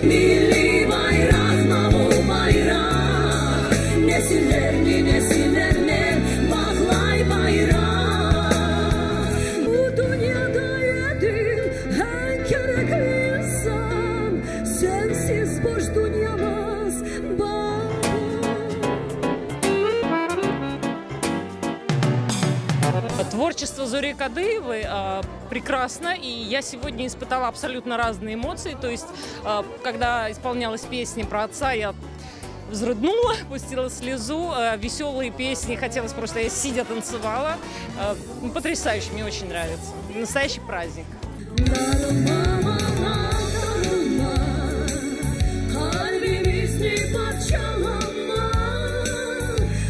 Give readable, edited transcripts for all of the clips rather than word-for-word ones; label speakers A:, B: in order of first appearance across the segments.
A: Milliy bayraq, mavı bayraq, Nesillerni nesillernen bağlay bayraq. Bu dünyada edim eñ kerekli insan, Sensiz boş dünyamız, babam.
B: Творчество Зори Кадыевой прекрасно, и я сегодня испытала абсолютно разные эмоции. То есть, когда исполнялась песня про отца, я взрыднула, пустила слезу. Веселые песни, хотелось просто, я сидя танцевала. Потрясающе, мне очень нравится. Настоящий праздник.
A: Qalbimizni parçalama,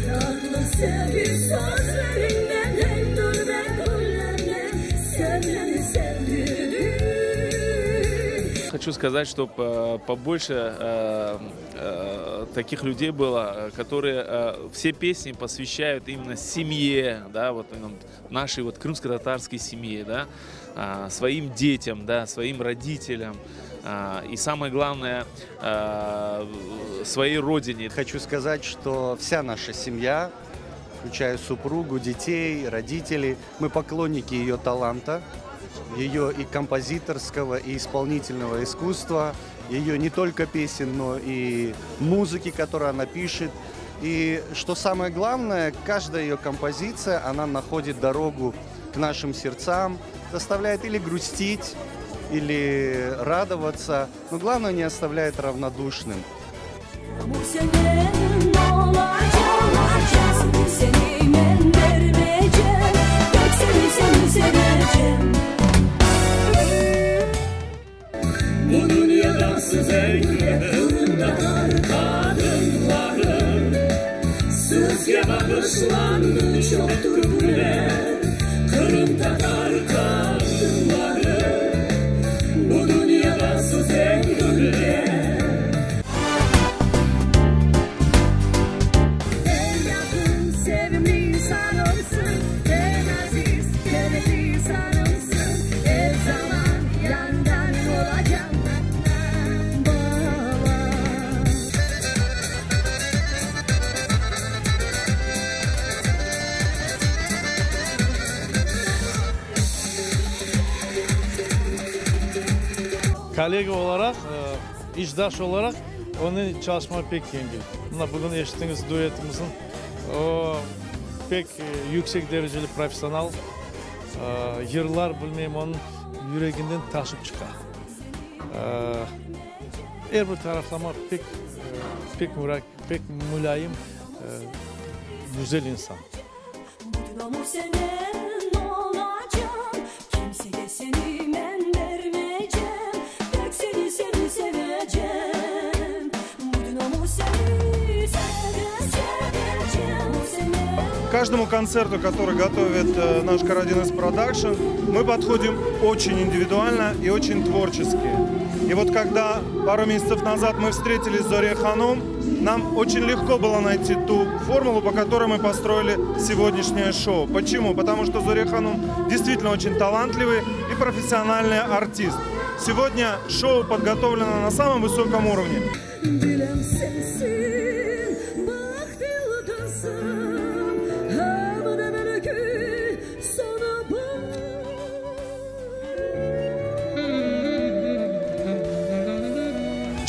A: Tatlı sevgi sözlerinden Güldürme güllerle Sen beni sevdirdin.
C: Хочу сказать, чтобы побольше таких людей было, которые все песни посвящают именно семье, да, вот именно нашей вот крымско-татарской семье, да, своим детям, да, своим родителям, и самое главное, своей родине.
D: Хочу сказать, что вся наша семья, включая супругу, детей, родителей, мы поклонники ее таланта, ее и композиторского, и исполнительного искусства, ее не только песен, но и музыки, которую она пишет. И что самое главное, каждая ее композиция, она находит дорогу к нашим сердцам, заставляет или грустить, или радоваться, но главное, не оставляет равнодушным.
A: Bu senin olacaq, Seni men bermeycem, Tek seni, seni sevecem. Bu dünyada siz eñ Qırımtatar qadınları Sizge bağışlandı çoq türküler Qırımtatar qadınları Bu dünyada siz eñ dülber Eñ yaqın sevimli insanımsıñ Eñ aziz, qıymetli insanımsıñ Er zaman yanıñda olacam Baba.
E: Kollega olaraq, işdaş olaraq onıñ çalışmaq pek yengil. Mına bugün eşittiñiz duetimizniñ, o pek yüksek dereceli professional, yırlar, bilmeyim, onıñ yüreginden taşıp çıqa. Er bir taraflama pek pek pek mulâyim, güzel insan.
A: Bütün ömür senin olacam, Kimsege seni men bermeycem, Tek seni, seni sevecem. Bütün ömür seni sevecem,
F: К каждому концерту, который готовит наш Karadeniz Production, мы подходим очень индивидуально и очень творчески. И вот когда пару месяцев назад мы встретились с Зорей Ханум, нам очень легко было найти ту формулу, по которой мы построили сегодняшнее шоу. Почему? Потому что Зоря Ханум действительно очень талантливый и профессиональный артист. Сегодня шоу подготовлено на самом высоком уровне.
A: Bilem sensiñ baht yıldızım, Em de belki soñu bar.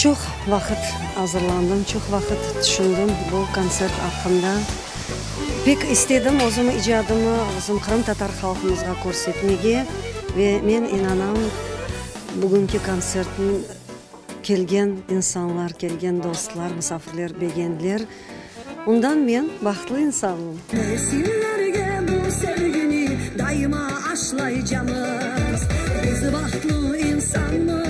G: Çoq vaqıt azırlandım, çoq vaqıt tüşündim bu kontsert aqqında. Pek istedim özüm icadımı bizim qırımtatar halqımızğa körsetmege ve men inanam, bugünki kontsertniñ kelgen insanlar, kelgen dostlar, musafirler begendiler. Ondan men bahtlı insanım.
A: Nesillerge bu sevgini daima aşlaycamız. Biz bahtlı insanmız.